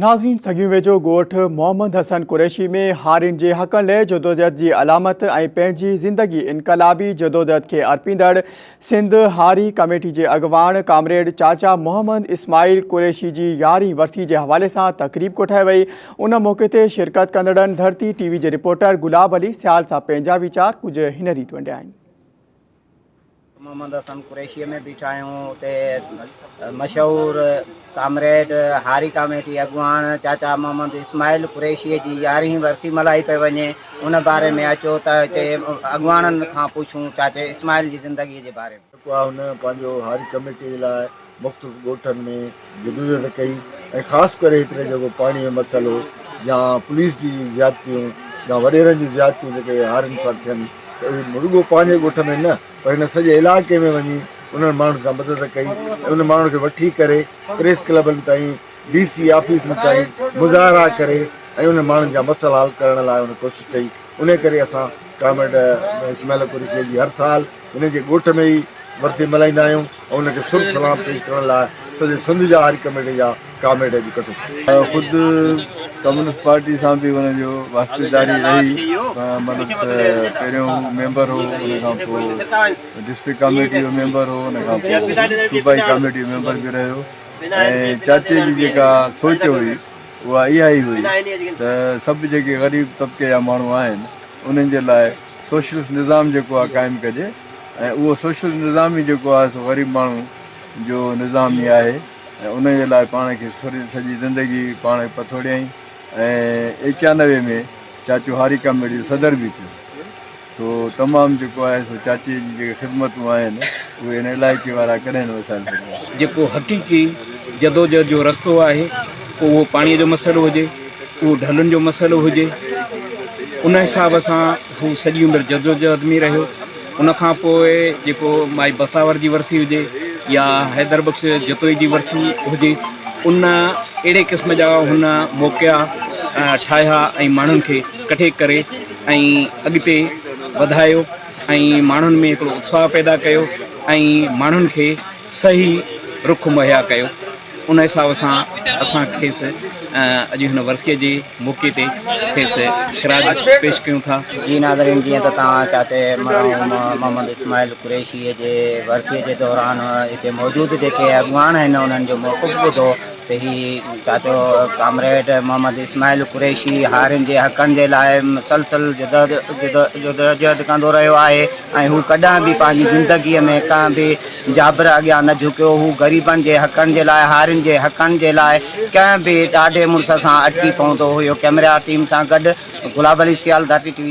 ناظرين سڳيون ويجهو ڳوٺ محمد حسن قريشي ۾ هارين جي حقن لئه جدوجهد جي علامت ۽ پنهنجي زندگي انقلابي جدوجهد کي ارپيندڙ سنڌ هاري ڪميٽي جي اڳواڻ ڪامريڊ چاچا محمد اسماعيل قريشي جي يارهين ورسي جي حوالي سان تقريب ڪوٺائي وئي ان موقعي تي شرڪت ڪندڙن ڌرتي ٽي وي جي رپورٽر گلاب علي سيال سان پنهنجا ويچار ڪجهه هن ريت ونڊيا آهن. محمد حسن قريشيء ۾ بيٺا آهيون اتي مشهور ڪامريڊ هاري ڪاميٽي اڳواڻ چاچا محمد اسماعيل قريشيء جي يارهين ورسي ملهائي پئي وڃي ان باري ۾ اچو ته هتي اڳواڻن کان پڇون چاچي اسماعيل جي زندگيء جي باري ۾. جيڪو آهي هن پنهنجو هاري ڪميٽي جي لاء مختلف ڳوٺن ۾ جدوجهد ڪئي ۽ خاص ڪري هتڙي جيڪو پاڻي جو مسئلو يا پوليس جي زيادتيون يا وڏيرن جون زيادتيون جيڪي هارين سان ٿين ته اهي رڳو پنهنجي ڳوٺ ۾ نه پر هن سڄي علائقي ۾ وڃي انهن ماڻهن سان مدد ڪئي ۽ انهن ماڻهن کي وٺي ڪري پريس ڪلبن تائين ڊي سي آفيسن تائين مظاهرا ڪري ۽ انهن ماڻهن جا مسئلا حل ڪرڻ لاء هن ڪوشش ڪئي انهي ڪري اسان ڪامريڊ اسماعيل قريشي جي هر سال هن جي ڳوٺ ۾ ئي ورسي ملهائيندا آهيون ۽ ان کي سرخ سلام پيش ڪرڻ لاء سڄي سنڌ جا هاري ڪميٽي جا ڪامريڊ اڄ ڪٺ ٿيا. خود ڪميونسٽ پارٽي سان به هن جو واسطيداري رهي مطلب ته پهريون هو ميمبر هو ان کان پوء ڊسٽرڪٽ ڪاميٽي جو ميمبر هو ان کان پوء صوبائي ڪاميٽي جو ميمبر به رهيو ۽ چاچي جي جيڪا سوچ هئي اها اها ئي هئي ته سڀ جيڪي غريب طبقي جا ماڻهو آهن انهن جي لاء سوشلسٽ نظام جيڪو آهي قائم ڪجي ۽ اهو سوشلسٽ نظام ئي جيڪو آهي سو غريب ماڻهو جو نظام ئي آهي ۽ ان جي لاء پاڻ کي سڄي زندگي پاڻ پٿوڙيائين ۽ ايڪيانوي ۾ چاچو هاري ڪاميٽي جو صدر به ٿيو سو تمام جيڪو آهي سو چاچي جي جيڪي خدمتون آهن اهي هن علائقي وارا ڪڏهن نه وساري سگهندا. جيڪو حقيقي جدوجهد جو رستو آهي پوء اهو پاڻي جو مسئلو هجي، اهو ڍلن جو مسئلو هجي، ان حساب سان هو سڄي عمر جدوجهد ۾ رهيو. ان کان پوء جيڪو مائي بختاور جي ورسي هجي يا حيدر بخش جتوئي جي ورسي هجي، ان اهڙي قسم جا هن موقعا ٺاهيا ۽ ماڻهن کي ڪٺي ڪري ۽ اڳتي وڌايو ۽ ماڻهن ۾ هڪڙو اتساهه پيدا ڪيو ۽ ماڻهن کي صحيح رخ مهيا ڪيو. ان حساب سان اسان کيس اڄ هن ورسيء جي موقعي تي کيس خراج پيش ڪيون ٿا. جي ناظرين جيئن ته توهان چاچي مرحوم محمد اسماعيل قريشيء جي ورسيء جي دوران هتي موجود جيڪي اڳواڻ آهن انهن جو موقف ٻڌو ته هي چاچو ڪامريڊ محمد اسماعيل قريشي هارين جي حقن جي لاء مسلسل جدوجهد ڪندو رهيو آهي ۽ هو ڪڏهن به پنهنجي زندگيء ۾ ڪنهن به جابر اڳيان نه جهڪيو. هو غريبن جي حقن جي لاء، هارين جي حقن جي لاء ڪنهن به ڏاڍي مڙس سان اٽڪي پوندو هيو. ڪئميرا ٽيم سان گڏ گلاب علي سيال، ڌرتي ٽي وي.